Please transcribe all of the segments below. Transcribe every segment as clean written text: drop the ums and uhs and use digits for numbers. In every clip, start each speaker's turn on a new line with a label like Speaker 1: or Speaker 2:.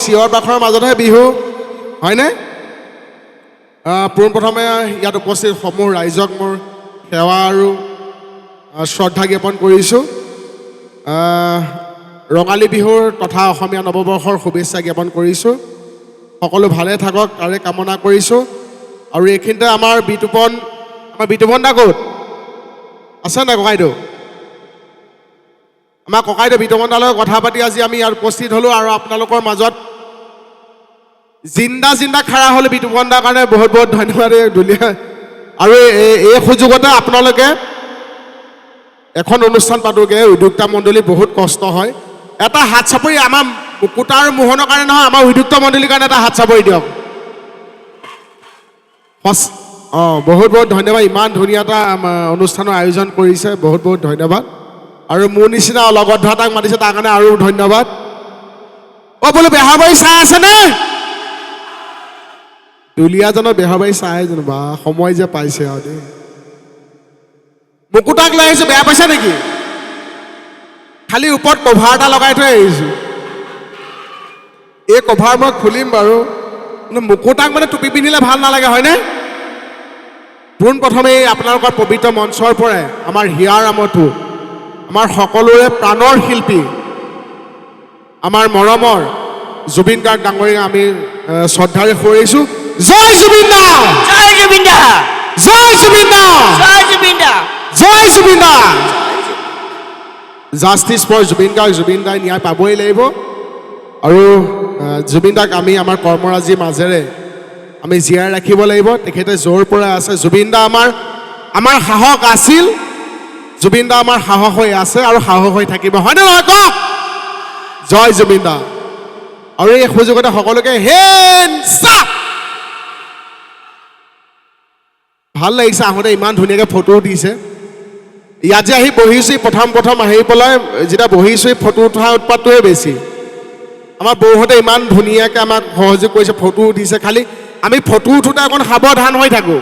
Speaker 1: চিঞৰ বাখৰৰ মাজতহে বিহু হয়নে? পোনপ্ৰথমে ইয়াত উপস্থিত সমূহ ৰাইজক মোৰ সেৱা আৰু শ্ৰদ্ধা জ্ঞাপন কৰিছোঁ। ৰঙালী বিহুৰ তথা অসমীয়া নৱবৰ্ষৰ শুভেচ্ছা জ্ঞাপন কৰিছোঁ। সকলো ভালে থাকক তাৰে কামনা কৰিছোঁ। আৰু এইখিনিতে আমাৰ বিতুপন, আমাৰ বিতুপন দা ক'ত আছে নাই? ককাইদেউ, আমাৰ ককাইদেউ বিতুপন দাৰ লগত কথা পাতি আজি আমি ইয়াত উপস্থিত হ'লোঁ আৰু আপোনালোকৰ মাজত জিন্দা জিন্দা খাৰা হ'লো। বিতুপন দাৰ কাৰণে বহুত বহুত ধন্যবাদ। এই ধুনীয়া আৰু এই সুযোগতে আপোনালোকে এখন অনুষ্ঠান পাতোগৈ, উদ্যোক্তা মণ্ডলী বহুত কষ্ট হয়। এটা হাত চাপৰি আমাৰ মুকুতা আৰু মোহনৰ কাৰণে নহয়, আমাৰ উদ্যোক্তা মণ্ডলীৰ কাৰণে এটা হাত চাপৰি দিয়ক। অঁ, বহুত বহুত ধন্যবাদ। ইমান ধুনীয়া এটা অনুষ্ঠানৰ আয়োজন কৰিছে, বহুত বহুত ধন্যবাদ। আৰু মোৰ নিচিনা লগত ধৰা তাক মাতিছে, তাৰ কাৰণে আৰু ধন্যবাদ। অ' বোলো বেহাৰবাৰী চাই আছেনে? দুলীয়াজনৰ বেহাৰবাৰী চাই জানো বা সময় যে পাইছে আৰু দেই। মুকুতাক লৈ আহিছোঁ, বেয়া পাইছে নেকি? খালি ওপৰত কভাৰ এটা লগাই থৈ আহিছোঁ। এই কভাৰ মই খুলিম বাৰু, কিন্তু মুকুতাক মানে টুপি পিন্ধিলে ভাল নালাগে, হয়নে? পোনপ্ৰথমেই আপোনালোকৰ পবিত্ৰ মঞ্চৰ পৰাই আমাৰ হিয়াৰ আমঠু, আমাৰ সকলোৰে প্ৰাণৰ শিল্পী, আমাৰ মৰমৰ জুবিন গাৰ্গ ডাঙৰীয়া আমি শ্ৰদ্ধাৰে সোঁৱৰিছোঁ। জয় জুবিন দা!
Speaker 2: জয় জুবিন দা!
Speaker 1: জয় জুবিন দা!
Speaker 2: জয় জুবিন দা!
Speaker 1: জয় জুবিন দা! Justice for Zubeen Garg. Zubeen দাই ন্যায় পাবই লাগিব। আৰু জুবিন দাক আমি আমাৰ কৰ্মৰাজিৰ মাজেৰে আমি জীয়াই ৰাখিব লাগিব। তেখেতে য'ৰ পৰা আছে, জুবিন দা আমাৰ সাহস আছিল, জুবিন দা আমাৰ সাহস হৈ আছে আৰু সাহস হৈ থাকিব, হয়নে নহয় কওক? জয় জুবিন দা। আৰু এই সুযোগতে সকলোকে হেন ভাল লাগিছে। আহোঁতে ইমান ধুনীয়াকৈ ফটো দিছে। ইয়াত যে আহি বহিছোঁ, প্ৰথম প্ৰথম আহি পেলাই যেতিয়া বহিছোঁ, ফটো উঠা উৎপাতটোৱে বেছি। আমাৰ বৌহঁতে ইমান ধুনীয়াকৈ আমাক সহযোগ কৰিছে, ফটো উঠিছে। খালি আমি ফটো উঠোঁতে অকণ সাৱধান হৈ থাকোঁ।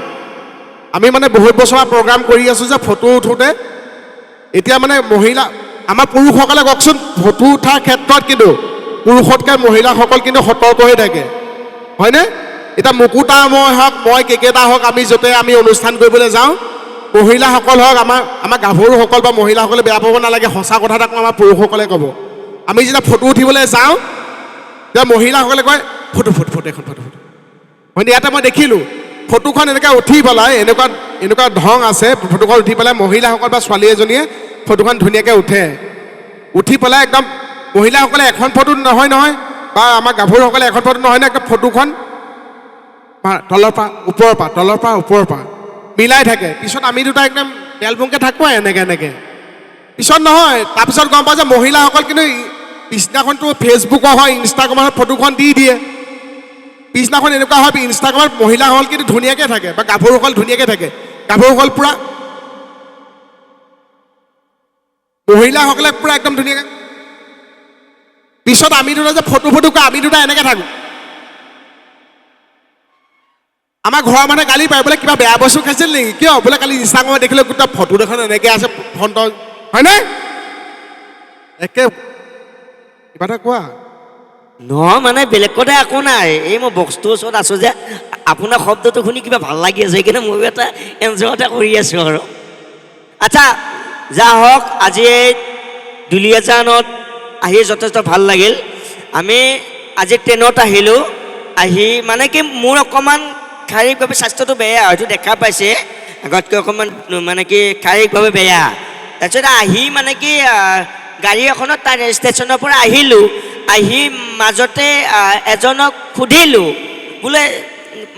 Speaker 1: আমি মানে বহুত বছৰ প্ৰগ্ৰাম কৰি আছোঁ যে ফটো উঠোঁতে এতিয়া মানে মহিলা, আমাৰ পুৰুষসকলে কওকচোন, ফটো উঠাৰ ক্ষেত্ৰত কিন্তু পুৰুষতকৈ মহিলাসকল কিন্তু সতৰ্ক হৈ থাকে, হয়নে? এতিয়া মুকুতা মই হওক, মই কেকেটা হওক, আমি য'তে আমি অনুষ্ঠান কৰিবলৈ যাওঁ, মহিলাসকল হওক, আমাৰ গাভৰুসকল বা মহিলাসকলে বেয়া পাব নালাগে, সঁচা কথা এটা কওঁ, আমাৰ পুৰুষসকলে ক'ব। আমি যেতিয়া ফটো উঠিবলৈ যাওঁ, তেতিয়া মহিলাসকলে কয় ফটো ফটো ফটো এখন ফটো ফটো, হয়নে? ইয়াতে মই দেখিলোঁ ফটোখন এনেকৈ উঠি পেলাই এনেকুৱা এনেকুৱা ঢং আছে, ফটোখন উঠি পেলাই মহিলাসকল বা ছোৱালী এজনীয়ে ফটোখন ধুনীয়াকৈ উঠে। উঠি পেলাই একদম মহিলাসকলে এখন ফটো নহয় নহয়, বা আমাৰ গাভৰুসকলে এখন ফটো নহয় নহয়, একদম ফটোখন তলৰ পৰা ওপৰৰ পৰা, তলৰ পৰা ওপৰৰ পৰা মিলাই থাকে। পিছত আমি দুটা একদম বেলবুংকৈ থাকোঁ এনেকৈ এনেকৈ। পিছত নহয়, তাৰপিছত গম পাওঁ যে মহিলাসকল কিন্তু পিছদিনাখনতো ফেচবুকৰ হয়, ইনষ্টাগ্ৰামত ফটোখন দি দিয়ে। পিছদিনাখন এনেকুৱা হয়, ইনষ্টাগ্ৰামত মহিলাসকল কিন্তু ধুনীয়াকৈ থাকে বা গাভৰুসকল ধুনীয়াকৈ থাকে, গাভৰুসকল পূৰা, মহিলাসকলে পূৰা একদম ধুনীয়াকৈ। পিছত আমি দুটা যে ফটো ফটো কয়, আমি দুটা এনেকৈ থাকোঁ। আমাৰ ঘৰৰ মানুহে গালি পায়, বোলে কিবা বেয়া বস্তু খাইছিল নেকি? কিয়? বোলে কালি ইনষ্টাগ্ৰামত দেখিলে গোটেই ফটো দেখোন এনেকৈ আছে ফ্ৰণ্টত, হয়নে? একে কিবা এটা কোৱা।
Speaker 2: নহয় মানে বেলেগ কথা একো নাই, এই মই বক্সটোৰ ওচৰত আছোঁ যে আপোনাৰ শব্দটো শুনি কিবা ভাল লাগি আছে, সেইকাৰণে ময়ো এটা এনজয় এটা কৰি আছোঁ আৰু। আচ্ছা, যা হওক, আজি এই দুলীয়াজানত আহি যথেষ্ট ভাল লাগিল। আমি আজি ট্ৰেইনত আহিলোঁ, আহি মানে কি মোৰ অকণমান শাৰীৰিকভাৱে স্বাস্থ্যটো বেয়া, হয়তো দেখা পাইছে আগতকৈ অকণমান মানে কি শাৰীৰিকভাৱে বেয়া। তাৰপিছত আহি মানে কি গাড়ী এখনত তাৰ ষ্টেচনৰ পৰা আহিলোঁ, আহি মাজতে এজনক সুধিলোঁ, বোলে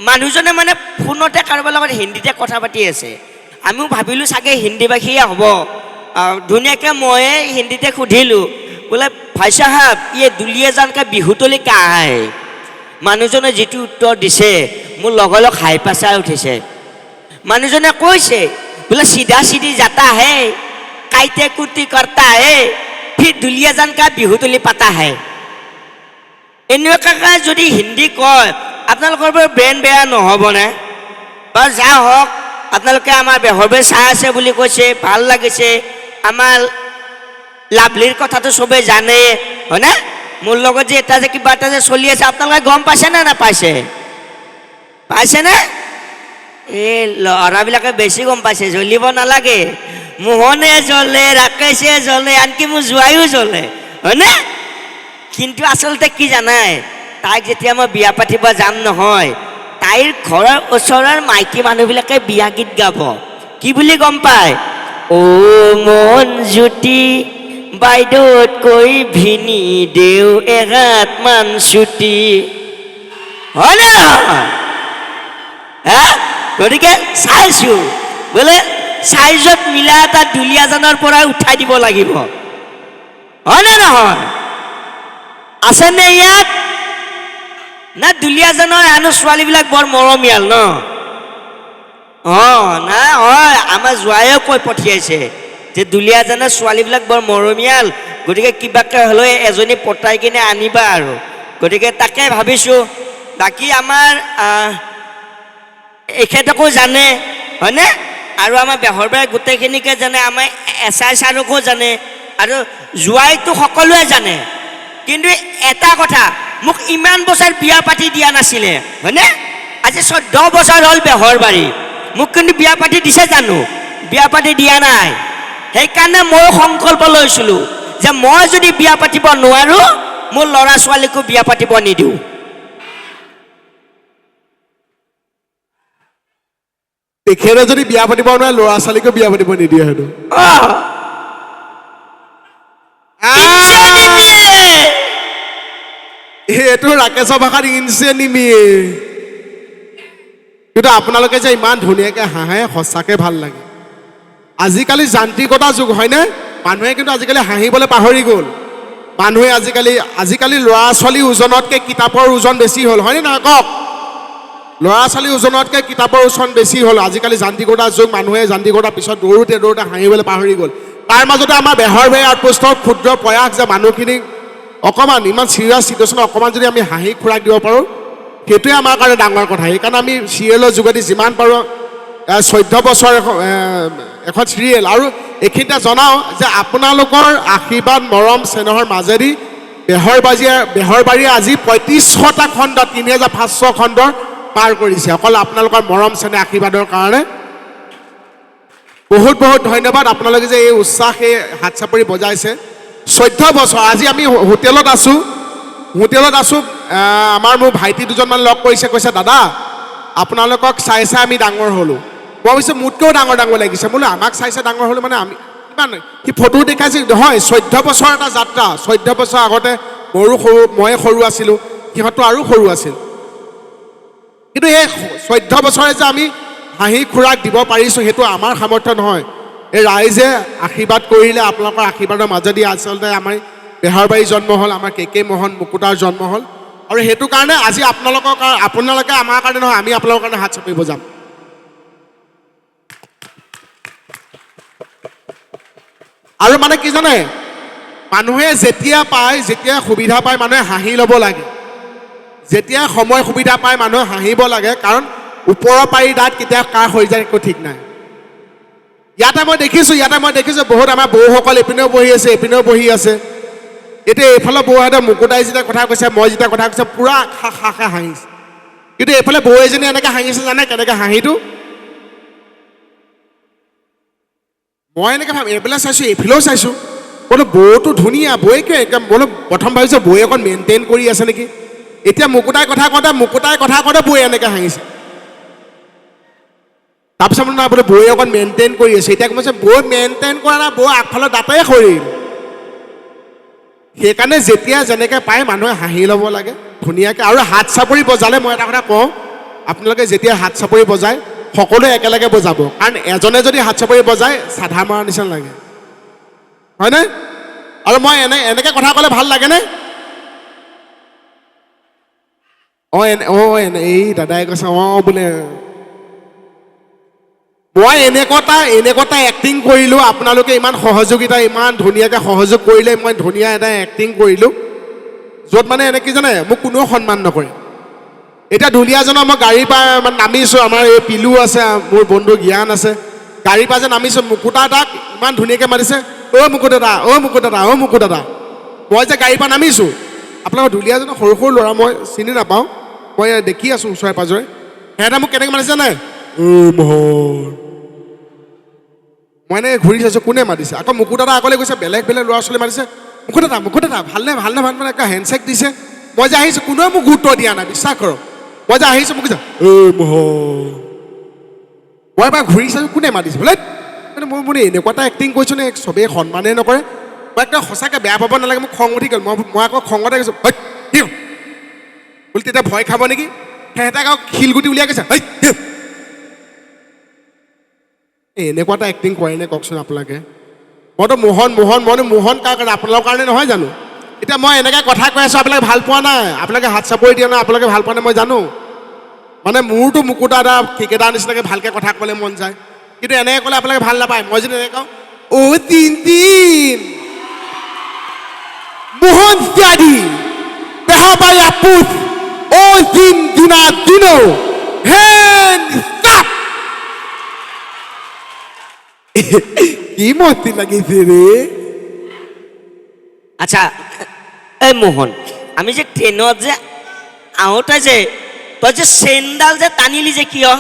Speaker 2: মানুহজনে মানে ফোনতে কাৰোবাৰ লগত হিন্দীতে কথা পাতি আছে। আমিও ভাবিলোঁ চাগে হিন্দী ভাষীয়ে হ'ব। ধুনীয়াকৈ ময়ে হিন্দীতে সুধিলোঁ, বোলে ভাই চাহাব ইয়ে দুলীয়াজান কা বিহুতলি কাহা হে? মানুহজনে যিটো উত্তৰ দিছে মোৰ লগে লগ হাই প্ৰেছাৰ উঠিছে। মানুহজনে কৈছে বোলে চিধা চিধি যাতা হে, কাইতে কুটি কৰ্তা হে, ফিৰ দুলীয়াজান কা বিহুতলি পাতা হে। এনেকুৱাকৈ যদি হিন্দী কয় আপোনালোকৰ বাৰু ব্ৰেইন বেয়া নহ'বনে? বা যা হওক, আপোনালোকে আমাৰ বেহৰবাৰী চাই আছে বুলি কৈছে, ভাল লাগিছে। আমাৰ লাভলীৰ কথাটো চবেই জানেই, হয়নে? মোৰ লগত যে এটা যে কিবা এটা যে চলি আছে, আপোনালোকে গম পাইছেনে নাপাইছে? পাইছেনে? এই ল'ৰাবিলাকে বেছি গম পাইছে, জ্বলিব নালাগে। মোহনে জ্বলে, ৰাকেশে জ্বলে, আনকি মোৰ জোঁৱাইও জ্বলে, হয়নে? কিন্তু আচলতে কি জানাই, তাইক যেতিয়া মই বিয়া পাতিব যাম নহয়, তাইৰ ঘৰৰ ওচৰৰ মাইকী মানুহবিলাকে বিয়া গীত গাব। কি বুলি গম পায়? অ' মন জ্যোতি বাইদেউতকৈ ভিনি দেউ এগাতমান ছুটি, হয়নে নহয়? হা? গতিকে চাইছোঁ বোলে চাইজত মিলা এটা দুলীয়াজানৰ পৰাই উঠাই দিব লাগিব, হয়নে নহয়? আছেনে ইয়াত? না দুলীয়াজানৰ হেনো ছোৱালীবিলাক বৰ মৰমীয়াল ন? অঁ, নাই হয়, আমাৰ জোঁৱাইয়েও কৈ পঠিয়াইছে যে দুলীয়াজানৰ ছোৱালীবিলাক বৰ মৰমীয়াল, গতিকে কিবাকৈ হ'লেও এজনী পতাই কিনে আনিবা আৰু। গতিকে তাকে ভাবিছোঁ। বাকী আমাৰ এখেতকো জানে, হয়নে? আৰু আমাৰ বেহৰবাৰী গোটেইখিনিকে জানে, আমাৰ এছ I ছাৰকো জানে, আৰু জোঁৱাইটো সকলোৱে জানে। কিন্তু এটা কথা, মোক ইমান বছৰ বিয়া পাতি দিয়া নাছিলে, হয়নে? আজি 14 বছৰ হ'ল বেহৰবাৰী, মোক কিন্তু বিয়া পাতি দিছে জানো? বিয়া পাতি দিয়া নাই। সেইকাৰণে ময়ো সংকল্প লৈছিলোঁ যে মই যদি বিয়া পাতিব নোৱাৰোঁ, মোৰ ল'ৰা ছোৱালীকো বিয়া পাতিব নিদিওঁ।
Speaker 1: তেখেতে যদি বিয়া পাতিব নোৱাৰে, ল'ৰা ছোৱালীকো বিয়া পাতিব নিদিয়ে হেনো। এইটো ৰাকেশৰ ভাষাত ইঞ্চে নিমিয়ে। কিন্তু আপোনালোকে যে ইমান ধুনীয়াকে হাঁহে, সঁচাকে ভাল লাগে। আজিকালি যান্ত্ৰিকতা যুগ, হয়নে? মানুহে কিন্তু আজিকালি হাঁহিবলৈ পাহৰি গ'ল। মানুহে আজিকালি ল'ৰা ছোৱালীৰ ওজনতকৈ কিতাপৰ ওজন বেছি হ'ল, হয়নে নহয় কওক? ল'ৰা ছোৱালীৰ ওজনতকৈ কিতাপৰ ওজন বেছি হ'ল। আজিকালি যান্ত্ৰিকতাৰ যুগ, মানুহে যান্ত্ৰিকতাৰ পিছত দৌৰোঁতে দৌৰোঁতে হাঁহিবলৈ পাহৰি গ'ল। তাৰ মাজতে আমাৰ বেহৰবাৰী আউটপোষ্টৰ ক্ষুদ্ৰ প্ৰয়াস যে মানুহখিনিক অকণমান ইমান চিৰিয়াছ চিটুৱেশ্যনত অকণমান যদি আমি হাঁহি খোৰাক দিব পাৰোঁ, সেইটোৱে আমাৰ কাৰণে ডাঙৰ কথা। সেইকাৰণে আমি চিৰিয়েলৰ যোগেদি যিমান পাৰোঁ, 14 বছৰ এখন চিৰিয়েল। আৰু এইখিনিতে জনাওঁ যে আপোনালোকৰ আশীৰ্বাদ মৰম চেনেহৰ মাজেদি বেহৰবাৰীয়ে আজি 3500টা খণ্ড, 3500 খণ্ডৰ পাৰ কৰিছে। অকল আপোনালোকৰ মৰম চেনেহ আশীৰ্বাদৰ কাৰণে বহুত বহুত ধন্যবাদ। আপোনালোকে যে এই উৎসাহ, এই হাত চাপৰি বজাইছে। 14 বছৰ আজি আমি হোটেলত আছোঁ, হোটেলত আছোঁ। আমাৰ মোৰ ভাইটি দুজনমান লগ কৰিছে, কৈছে দাদা আপোনালোকক চাই চাই আমি ডাঙৰ হ'লোঁ। মই ভাবিছোঁ মোতকৈও ডাঙৰ ডাঙৰ লাগিছে। বোলো আমাক চাই চাই ডাঙৰ হ'লোঁ মানে আমি কিমান, সি ফটো দেখাইছে নহয়। 14 বছৰ এটা যাত্ৰা। 14 বছৰ আগতে ময়ো সৰু, ময়ে সৰু আছিলোঁ, সিহঁতো আৰু সৰু আছিল। কিন্তু এই 14 বছৰে যে আমি হাঁহি খোৰাক দিব পাৰিছোঁ, সেইটো আমাৰ সামৰ্থ্য নহয়। এই ৰাইজে আশীৰ্বাদ কৰিলে, আপোনালোকৰ আশীৰ্বাদৰ মাজেদি আচলতে আমাৰ বেহৰবাৰী জন্ম হ'ল, আমাৰ কে কে মোহন মুকুতাৰ জন্ম হ'ল। আৰু সেইটো কাৰণে আজি আপোনালোকৰ আপোনালোকে আমাৰ কাৰণে নহয়, আমি আপোনালোকৰ কাৰণে হাত চাপিব যাম। আৰু মানে কি জানে, মানুহে যেতিয়া পায়, যেতিয়া সুবিধা পায়, মানুহে হাঁহি ল'ব লাগে। যেতিয়া সময় সুবিধা পায় মানুহে হাঁহিব লাগে, কাৰণ ওপৰৰ পাৰি দাঁত কেতিয়া কাৰ হৈ যায় একো ঠিক নাই। ইয়াতে মই দেখিছোঁ বহুত আমাৰ বৌসকল এইপিনেও বহি আছে, এইপিনেও বহি আছে। এতিয়া এইফালে বৌহঁতে মুকুতাই যেতিয়া কথা কৈছে, মই যেতিয়া কথা কৈছে, পূৰা খা হাঁহিছে। কিন্তু এইফালে বৌ এজনী এনেকৈ হাঁহিছে, জানে কেনেকৈ হাঁহিটো? মই এনেকৈ ভাবি এইফালে চাইছোঁ, এইফালেও চাইছোঁ, বোলো বৌটো ধুনীয়া, বৌয়ে কিয় একদম, বোলো প্ৰথম ভাবিছোঁ বৌয়ে অকণ মেইনটেইন কৰি আছে নেকি। এতিয়া মুকুতাই কথা কওঁতে বৌয়ে এনেকৈ হাঁহিছে। তাৰপিছত বোলো নহয়, বোলো বৌয়ে অকণ মেইনটেইন কৰি আছে। এতিয়া কৈছে বৌ মেইনটেইন কৰা নাই, বৌ আগফালৰ দাঁতেই সৰিল। সেইকাৰণে যেতিয়া যেনেকৈ পায় মানুহে হাঁহি ল'ব লাগে ধুনীয়াকৈ। আৰু হাত চাপৰি বজালে মই এটা কথা কওঁ, আপোনালোকে যেতিয়া হাত চাপৰি বজায় সকলোৱে একেলগে বজাব, কাৰণ এজনে যদি হাত চাপৰি বজায় চাধা মৰা নিচিনা লাগে, হয়নে? আৰু মই এনেকৈ কথা ক'লে ভাল লাগেনে? অঁ এনে অঁ এনে এই দাদাই কৈছে অঁ বোলে মই এনেকুৱা এক্টিং কৰিলোঁ, আপোনালোকে ইমান সহযোগিতা, ইমান ধুনীয়াকৈ সহযোগ কৰিলে, মই ধুনীয়া এটা এক্টিং কৰিলোঁ য'ত মানে এনে কি জানে, মোক কোনেও সন্মান নকৰে। এতিয়া ঢুলীয়াজনৰ মই গাড়ীৰ পৰা মানে নামিছোঁ, আমাৰ এই পিলু আছে, মোৰ বন্ধু জ্ঞান আছে, গাড়ীৰ পৰা যে নামিছোঁ, মুকুতা দাক ইমান ধুনীয়াকৈ মাতিছে, অ' মুকুতা দা, অ' মুকুতা দা, অ' মুকুতা দা। মই যে গাড়ীৰ পৰা নামিছোঁ, আপোনালোকৰ দুলীয়াজনৰ সৰু সৰু ল'ৰা, মই চিনি নাপাওঁ, মই দেখি আছোঁ ওচৰে পাঁজৰে। সিহঁতে মোক কেনেকৈ মাতিছে নাই, মোহন। মই এনেকৈ ঘূৰি চাইছোঁ কোনে মাতিছে। আকৌ মুকুট দাদা আগলৈ গৈছে, বেলেগ বেলেগ ল'ৰা ছোৱালী মাতিছে, মুকুট দাদা, মুকুট দাদা, ভালনে ভালনে ভালনে, একে হেণ্ডশ্বেক দিছে। মই যে আহিছোঁ কোনেও মোক গুৰুত্ব দিয়া নাই, বিশ্বাস কৰক। মই যে আহিছোঁ মোক কৈছে ঐ মোহন। মই এবাৰ ঘূৰি চাইছোঁ কোনে মাতিছে বোলে, মানে মই মানে এনেকুৱা এটা এক্টিং কৰিছোঁ নে চবেই সন্মানেই নকৰে। মই একদম সঁচাকৈ বেয়া পাব নালাগে, মোক খং উঠি গ'ল। মই আকৌ খঙতে কৈছোঁ হৈ কি হ'ল? বোলে তেতিয়া ভয় খাব নেকি, সিহঁতে আকৌ শিলগুটি উলিয়াই কৈছে হৈ কি হ'ল? এই এনেকুৱা এটা এক্টিং কৰে নে কওকচোন আপোনালোকে। মইতো মোহন মোহন, মইতো মোহন কাৰ কাৰণে, আপোনালোকৰ কাৰণে নহয় জানো? এতিয়া মই এনেকৈ কথা কৈ আছোঁ, আপোনালোকে ভাল পোৱা নাই, আপোনালোকে হাত চাপৰি দিয়া নাই, আপোনালোকে ভাল পোৱা নাই, মই জানো। মানে মোৰতো মুকুতা দা ঠিকেদাৰ নিচিনাকৈ ভালকৈ কথা ক'বলৈ মন যায়, কিন্তু এনেকৈ ক'লে আপোনালোকে ভাল নাপায়। মই যদি এনেকৈ কওঁ অ' তিনদিন মোহন ত্যাদি বেহাবাই আপুত অ' দিন দিনা দিন হেন ষ্টাপ। কি মস্তি লাগিছে ৰে।
Speaker 2: আচ্ছা এই মোহন, আমি যে ট্ৰেইনত যে আহোঁতে যে তই যে চেইনডাল যে টানিলি যে কিয়?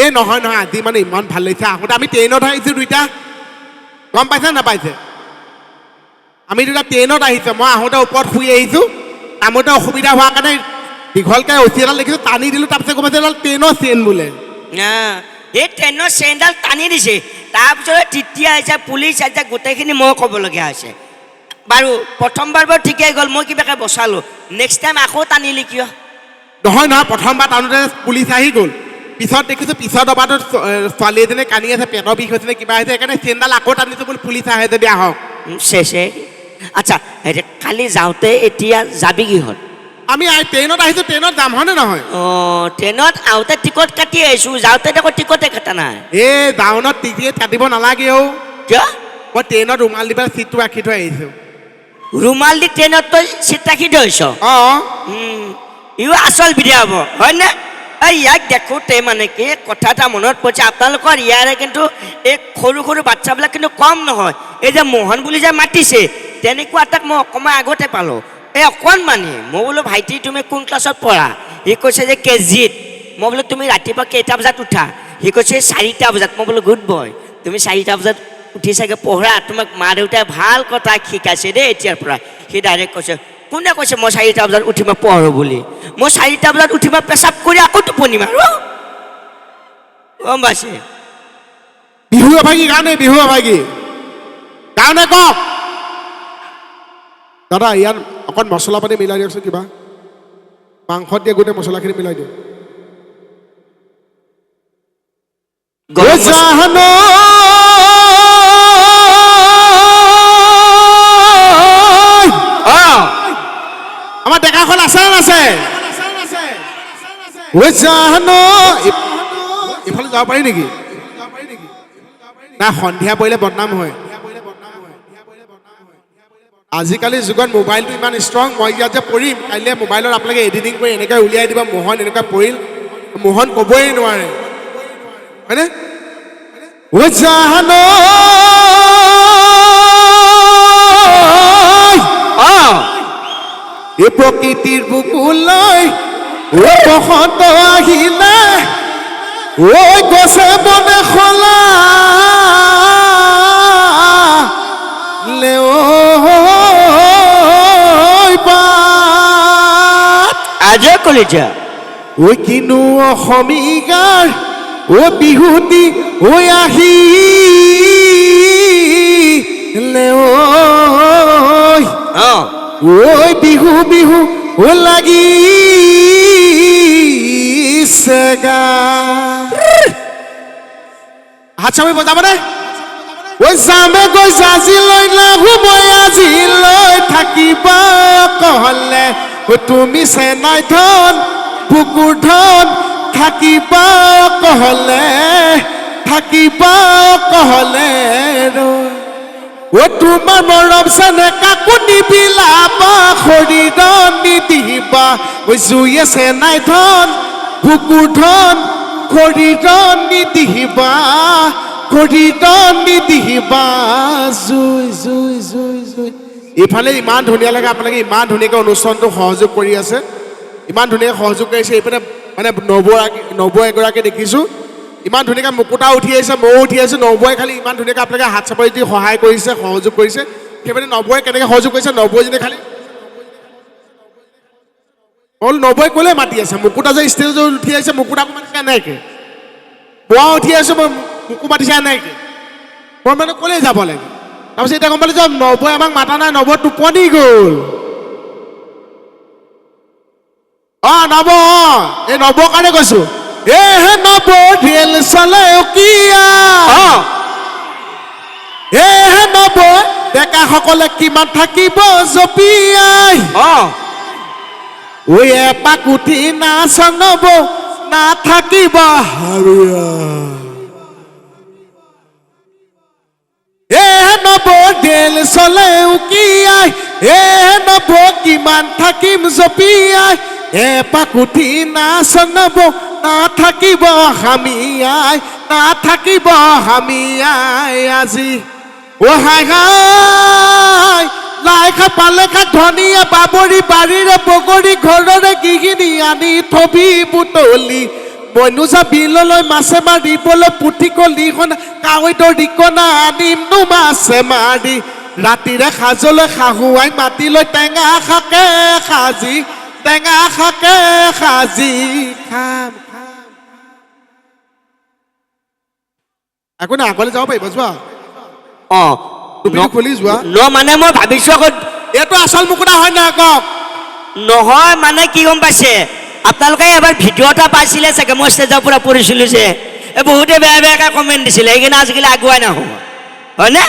Speaker 1: এই নহয় নহয়, আজি মানে ইমান ভাল লাগিছে আহোঁতে। আমি ট্ৰেইনত আহিছোঁ দুইটা, গম পাইছে নাপাইছে? আমি দুটা ট্ৰেইনত আহিছোঁ। মই আহোঁতে ওপৰত শুই আহিছোঁ, নামোতে অসুবিধা হোৱাৰ কাৰণে দীঘলকৈ ৰছী এডাল দেখিছোঁ, টানি দিলোঁ। তাৰপিছত গম পাইছোঁ এডাল ট্ৰেইনৰ চেইন বোলে।
Speaker 2: এই ট্ৰেইনৰ চেইনডাল টানি দিছে। তাৰপিছত তেতিয়া আহিছে পুলিচ আহিছে, গোটেইখিনি মই ক'বলগীয়া হৈছে। বাৰু প্ৰথমবাৰ বাৰু ঠিকেই গ'ল, মই কিবাকৈ বচালোঁ। নেক্সট টাইম আকৌ টানিলি কিয়?
Speaker 1: নহয় নহয়, প্ৰথমবাৰ টানোতে পুলিচ আহি গ'ল। পিছত দেখিছোঁ পিছৰ দবাটোত ছোৱালী এজনীয়ে কান্দি আছে, পেটৰ বিষ হৈছে নে কিবা হৈছে, সেইকাৰণে চেইনডাল আকৌ টানিছোঁ বোলো পুলিচ আহে যদি আহক।
Speaker 2: চেচে। আচ্ছা হেৰি, কালি যাওঁতে এতিয়া যাবি কিহত?
Speaker 1: আমি ট্ৰেইনত আহিছোঁ, ট্ৰেইনত যাম হয়নে নহয়?
Speaker 2: অঁ, ট্ৰেইনত আহোঁতে টিকট কাটি আহিছোঁ, যাওঁতে দেখোন টিকটে কটা নাই।
Speaker 1: এই ডাউনত টিকেট কাটিব নালাগে অ'।
Speaker 2: কিয়?
Speaker 1: মই ট্ৰেইনত ৰুমাল দি পেলাই চিটটো ৰাখি থৈ আহিছোঁ।
Speaker 2: ৰুমাল দি ট্ৰেইনত তই চিট ৰাখি থৈছ?
Speaker 1: অঁ।
Speaker 2: ইও আচল বিদ্যা হ'ব হয়নে? এই ইয়াক দেখোঁতে মানে কি কথা এটা মনত পৰিছে, আপোনালোকৰ ইয়াৰে কিন্তু এই সৰু সৰু বাচ্ছাবিলাক কিন্তু কম নহয়। এই যে মোহন বুলি যে মাতিছে, তেনেকুৱা এটাক মই অকণমান আগতে পালোঁ, এই অকণমানি। মই বোলো ভাইটি তুমি কোন ক্লাছত পঢ়া? সি কৈছে যে কেজিত। মই বোলো তুমি ৰাতিপুৱা কেইটা বজাত উঠা? সি কৈছে 4টা বজাত। মই বোলো গুড বয়, তুমি 4টা বজাত উঠি চাগে পঢ়া, তোমাক মা দেউতাই ভাল কথা শিকাইছে দেই এতিয়াৰ পৰা। সি ডাইৰেক্ট কৈছে, কোনে কৈছে মই 4টা বজাত উঠি মই পঢ়োঁ বুলি? মই 4টা বজাত উঠি মই পেচাব কৰি আকৌ টোপনি মাৰোঁ। গম পাইছে?
Speaker 1: বিহু এভাগি গানে, বিহু এভাগি গানে কওক দাদা। ইয়াত অকণ মছলা পাতি মিলাই দিয়কচোন, কিবা মাংসত দিয়ে গোটেই মছলাখিনি মিলাই দিয়ক। আমাৰ ডেকাখন আছে নে নাছে? ইফালে যাব পাৰি নেকি? না সন্ধিয়া পৰিলে বদনাম হয়। আজিকালি যুগত মোবাইলটো ইমান ষ্ট্ৰং, মই ইয়াত যে পৰিম কাইলৈ মোবাইলত আপোনালোকে এডিটিং কৰি এনেকৈ উলিয়াই দিব, মোহন এনেকুৱা পৰিল, মোহন ক'বই নোৱাৰে, হয়নে? এই প্ৰকৃতিৰ বুকুলৈ ঐ বসন্ত আহিলে, ঐ গছে বনে সলা
Speaker 2: আজয় কলিজা।
Speaker 1: ঐ কিনো অসমীয়াৰ ঐ বিহুতি ঐ আহিলে ঐ বিহু বিহু ঐ লাগিছে গা। হাত চাপৰি বজাবনে? ঐ যামে গৈ আজিলৈ নাহো মই, আজিলৈ থাকিবা কহলে তুমি চেনাই ধন বুকুৰ ধন, থাকিবা কহলে, থাকিবা কহলে। ঐ তোমাৰ মৰম চেনে কাকো নিবিলাবা, শৰীৰ নিদিবা, ঐ জুয়ে চেনাই ধন বুকুৰ ধন, শৰীৰ নিদিবা, শৰীৰ নিদিবা, জুই জুই জুই জুই ইফালে ইমান ধুনীয়া লাগে, আপোনালোকে ইমান ধুনীয়াকৈ অনুষ্ঠানটো সহযোগ কৰি আছে, ইমান ধুনীয়াকৈ সহযোগ কৰিছে। এইপিনে মানে নবৌ এগৰাকী দেখিছোঁ, ইমান ধুনীয়াকৈ মুকুতা উঠি আহিছে, ময়ো উঠি আহিছোঁ। নবৌৱে খালি ইমান ধুনীয়াকৈ আপোনালোকে হাত চাপৰি দি সহায় কৰিছে, সহযোগ কৰিছে। সেইপিনে নবৌৱে কেনেকৈ সহযোগ কৰিছে, নবৌজনী খালি হ'ল, নবৌৱে ক'লে মাতি আছে, মুকুতা যে ষ্টেজত উঠি আহিছে, মুকুতাকো মাতিছে এনেকৈ। মই উঠি আহিছোঁ, মই মোকো মাতিছে এনেকৈ। মই মানে ক'লে যাব লাগে। তাৰপিছত এতিয়া গম পালোঁ যে নবৌৱে আমাক মাতা নাই, নবৌ টোপনি গ'ল। অ নব, অ এই নবৰ কাৰণে কৈছো, এ হে নব ৰেল চলে কিয়া, এ হে নব ডেকাসকলে কিমান থাকিব জপিয়াই, ঐ এপাক উঠি নাচ নব নাথাকিব হাৰিয়া। এ নব ৰেল চলে উকিয়াই, এ নব কিমান থাকিম জপিয়াই, এপাক উঠি নাচ নব নাথাকিব হামিয়াই, নাথাকিব হামিয়াই আজি। অ হাই হাই লাই খা পালে খা ধনিয়া বাবৰি বাৰীৰে বগৰী ঘৰৰে গিহিনী আনি থবি বুটলি, মইনো যা বিললৈ মাছে মাৰিবলৈ পুঠি কলিখন কাৱৈ দৰিকণা আনিমনো মাছে মাৰি, ৰাতিৰে সাজলৈ শাহুৱাই মাতিলৈ টেঙা শাকে সাজি, টেঙা শাকে সাজি খাম খাম। একো নাই, আগলৈ যাব পাৰিব, যোৱা। টুপিটো খুলি যোৱা।
Speaker 2: ন মানে মই ভাবিছো আকৌ
Speaker 1: এইটো আচল মুকুতা হয় নহয় কওক?
Speaker 2: নহয় মানে কি গম পাইছে, আপোনালোকে এবাৰ ভিডিঅ' এটা পাইছিলে চাগে, মই ষ্টেজৰ পৰা পৰিছিলোঁ যে, এই বহুতে বেয়া বেয়াকৈ কমেণ্ট দিছিলে, সেইকাৰণে আজিকালি আগুৱাই নাহোঁ হয়নে।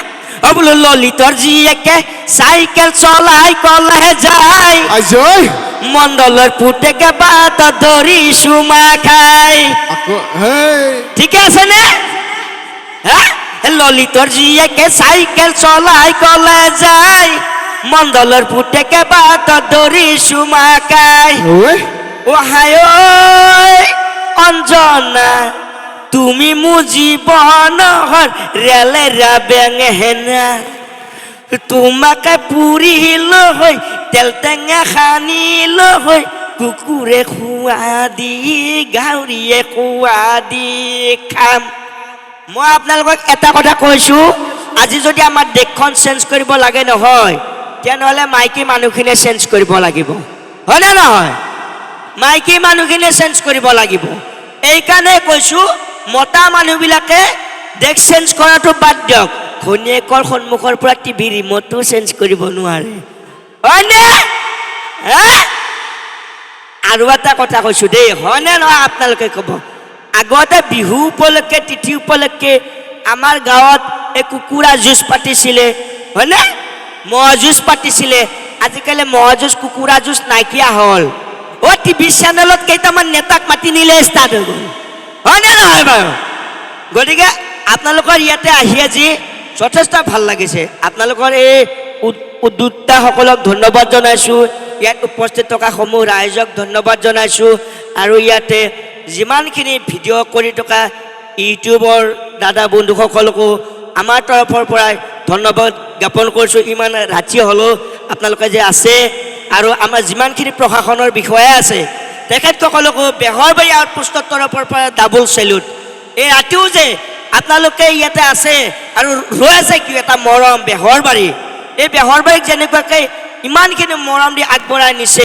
Speaker 2: অ বোলো ললিতৰ জীয়েকে চাইকেল চলাই কলে যায়,
Speaker 1: আজৈ
Speaker 2: মণ্ডলৰ পুতেকে বাট ধৰি চুমা খাই।
Speaker 1: আকৌ হেই
Speaker 2: ঠিকে আছে নে? হা, ললিতৰ জীয়েকে চাইকেল চলাই কলে যায়, মণ্ডলৰ পুতেকে বাট ধৰি চুমা খাই।
Speaker 1: ঐ
Speaker 2: ও হায় অঞ্জনা তুমি মোৰ জীৱনৰ ৰেলেৰা বেঙেনা, তোমাকে পুৰিলো হৈ তেল টেঙা সানিলো হৈ, কুকুৰে খোৱা দি গাহৰিয়ে খোৱা দি খাম। মই আপোনালোকক এটা কথা কৈছোঁ, আজি যদি আমাৰ দেশখন চেঞ্জ কৰিব লাগে নহয়, তেনেহ'লে মাইকী মানুহখিনিয়ে চেঞ্জ কৰিব লাগিব, হয়নে নহয়? মাইকী মানুহখিনিয়ে চেঞ্জ কৰিব লাগিব। এইকাৰণে কৈছোঁ, মতা মানুহবিলাকে দেশ চেঞ্জ কৰাটো বাদ দিয়ক, ঘৈণীয়েকৰ সন্মুখৰ পৰা টিভি ৰিম'টটো চেঞ্জ কৰিব নোৱাৰে, হয়নে? হে? আৰু এটা কথা কৈছোঁ দেই, হয়নে নহয় আপোনালোকে ক'ব। আগতে বিহু উপলক্ষে তিথি উপলক্ষে আমাৰ গাঁৱত এই কুকুৰা যুঁজ পাতিছিলে, হয়নে? ম'হ যুঁজ পাতিছিলে। আজিকালি ম'হ যুঁজ কুকুৰা যুঁজ নাইকিয়া হ'ল। অ' টিভি চেনেলত কেইটামান নেতাক মাতি নিলে ষ্টাৰ্ট হৈ গ'ল, হয়নে নহয় বাৰু? গতিকে আপোনালোকৰ ইয়াতে আহি আজি যথেষ্ট ভাল লাগিছে। আপোনালোকৰ এই উদ্যোক্তাসকলক ধন্যবাদ জনাইছোঁ, ইয়াত উপস্থিত থকা সমূহ ৰাইজক ধন্যবাদ জনাইছোঁ, আৰু ইয়াতে যিমানখিনি ভিডিঅ' কৰি থকা ইউটিউবৰ দাদা বন্ধুসকলকো আমাৰ তৰফৰ পৰাই ধন্যবাদ জ্ঞাপন কৰিছোঁ। ইমান ৰাতি হ'লেও আপোনালোকে যে আছে, আৰু আমাৰ যিমানখিনি প্ৰশাসনৰ বিষয়া আছে তেখেতসকলকো বেহৰবাৰী আউটপোষ্টৰ তৰফৰ পৰা ডাবল চেলুট। এই ৰাতিও যে আপোনালোকে ইয়াতে আছে আৰু ৰৈ আছে, কি এটা মৰম বেহৰবাৰী, এই বেহৰবাৰীক যেনেকুৱাকৈ ইমানখিনি মৰম দি আগবঢ়াই নিছে।